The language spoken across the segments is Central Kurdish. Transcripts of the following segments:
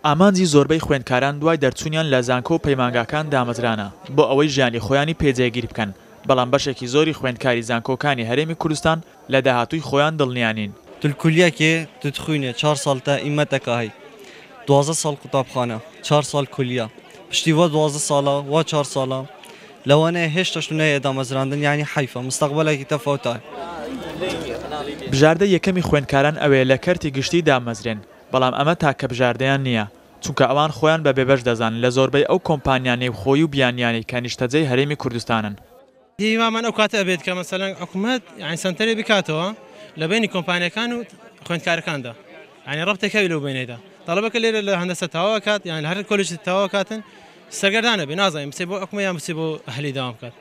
ئامانجی زۆربەی خوێندکاران دوای دەرچوونیان لە زانکۆ و پەیمانگاکان دامەزرانە بۆ ئەوەی ژیانی خۆیانی پێ جێگیر بکەن، بەڵام بەشێکی زۆری خوێندکاری زانکۆکانی هەرێمی کوردستان لە داهاتووی خۆیان دڵنیا نین. تو لە کولیەکێ تو دخوینێ چار ساڵ تە ئیمەتەکە هەی 12 ساڵ قوتابخانە چار ساڵ کولیە پشتی وا 12 ساڵە وا چار ساڵە لەوانەیە هێشتاش تو نەیە دامەزراندن یانی حەیفە مستەقبەلەکی تە فەوتایە. بژاردەی یەکەمی خوێندکاران ئەوەیە لە کەرتی گشتی دامەزرێن، بەڵام ئەمە تاکە بژاردەیان نییە، چونکە ئەوان خۆیان بە بێبەش دەزانن لە زۆربەی ئەو کۆمپانیا نێوخۆیی و بیانیانەی کە نیشتەجێی هەرێمی کوردستانن. هیوامان ئەو کاتە ئەبێت کە مەسەلەن حکومەت یانی سەنتەرێ بکاتەوە لە بەینی کۆمپانیاکان و خوێندکارەکاندا یانی ڕەبتێک هەبێ لەو بەینەدا تەڵەبەکە لێرە لە هەندەسە تەواو ئەکات یان لە هەر کۆلێژێک تەواو ئەکاتن سەرگەردان ئەبێ نازانین بچێ بۆ حکومەت یان بچێ بۆ ئەهلی دەوام بکات.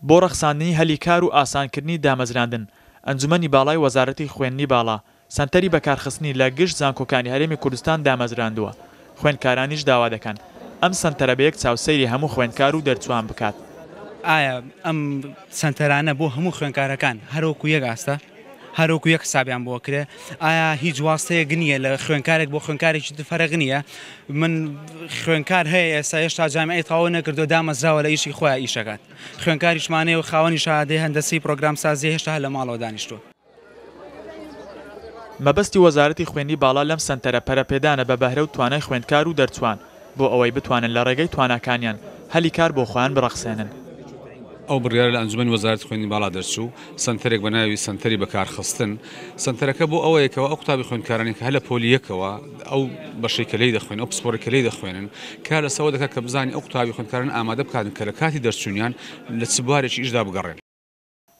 بۆ ڕەخساندنی هەلی کار و ئاسانکردنی دامەزراندن، ئەنجومەنی باڵای وەزارەتی خوێندنی باڵا، سەنتەری بەکارخستنی لە گشت زانکۆکانی هەرێمی کوردستان دامەزراندووە، خوێندکارانیش داوا دەکەن ئەم سەنتەرە بە یەک چاو سەیری هەموو خوێندکار و دەرچووان بکات. ئایا ئەم سەنتەرانە بۆ هەموو خوێندکارەکان هەر وەکو یەک ئاستە؟ هەر وەکو یەک حسابیان بۆ ئەکرێ؟ ئایا هیچ واستەیەک نییە لە خوێندکارێک بۆ خوێندکارێکی تر فەرق نییە؟ من خوێندکار هەیە ئێستا هێشتا جامیعەی تەواو نەکردووە دامەزراوە لە ئیشی خۆیان ئیشەکات خوێندکاریشمان هەیە و خاوەنی شەهادەی هەندەسەی پرۆگرامسازیە هێشتا هەر لە ماڵەوە دانیشتووە. مەبەستی وەزارەتی خوێندنی باڵا لەم سەنتەرە پەرەپێدانە بە بەهرە و توانای خوێندکار و دەرچووان بۆ ئەوەی بتوانن لە ڕێگەی تواناکانیان هەلی کار بۆ خۆیان بڕەخسێنن. ئەو بڕیارە لە ئەنجومەنی وەزارەتی خوێندنی باڵا دەرچوو، سەنتەرێک بە ناوی سەنتەری بەکارخستن، سەنتەرەکە بۆ ئەوەیە کەوا ئەو قوتابی خوێندکارانەی کە هەر لە پۆلی یەکەوە ئەو بەشەی کە لێی دەخوێنن، ئەو پسپۆڕەی کە لێی دەخوێنن، کار لەسەر ئەوە دەکات کە بزانین ئەو قوتابی خوێندکارانە ئامادە بکاتن کە لە کاتی دەرچوونیان لە چ بوارێکی ئیشدا بگەڕێن.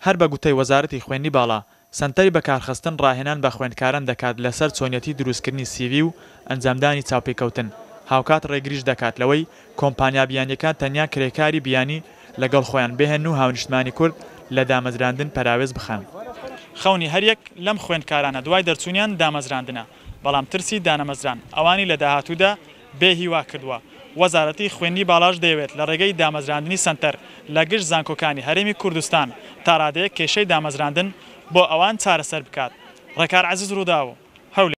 هەر بە گوتەی وەزارەتی خوێندنی باڵا، سەنتەری بەکارخستن ڕاهێنان بە خوێندکاران دەکات لەسەر چۆنیەتی دروستکردنی سیڤی و ئەنجامدانی چاوپێکەوتن، هاوکات ڕێگریش دەکات لەوەی کۆمپانیا بیانییەکان تەنیا کرێکاری بیانی لەگەڵ خۆیان بهێنن و هاونیشتمانی کورد لە دامەزراندن پەراوێز بخەن. خەونی هەریەک لەم خوێندکارانە دوای دەرچوونیان دامەزراندنە، بەڵام ترسی دانەمەزران ئەوانی لە داهاتوودا بێ هیوا کردووە، وەزارەتی خوێندنی باڵاش دەیەوێت لە ڕێگەی دامەزراندنی سەنتەر لە گشت زانکۆکانی هەرێمی کوردستان تا ڕادەیەک کێشەی دامەزراندن بۆ ئەوان چارەسەر بکات. ڕێکار عەزیز رووداو، هەولێر.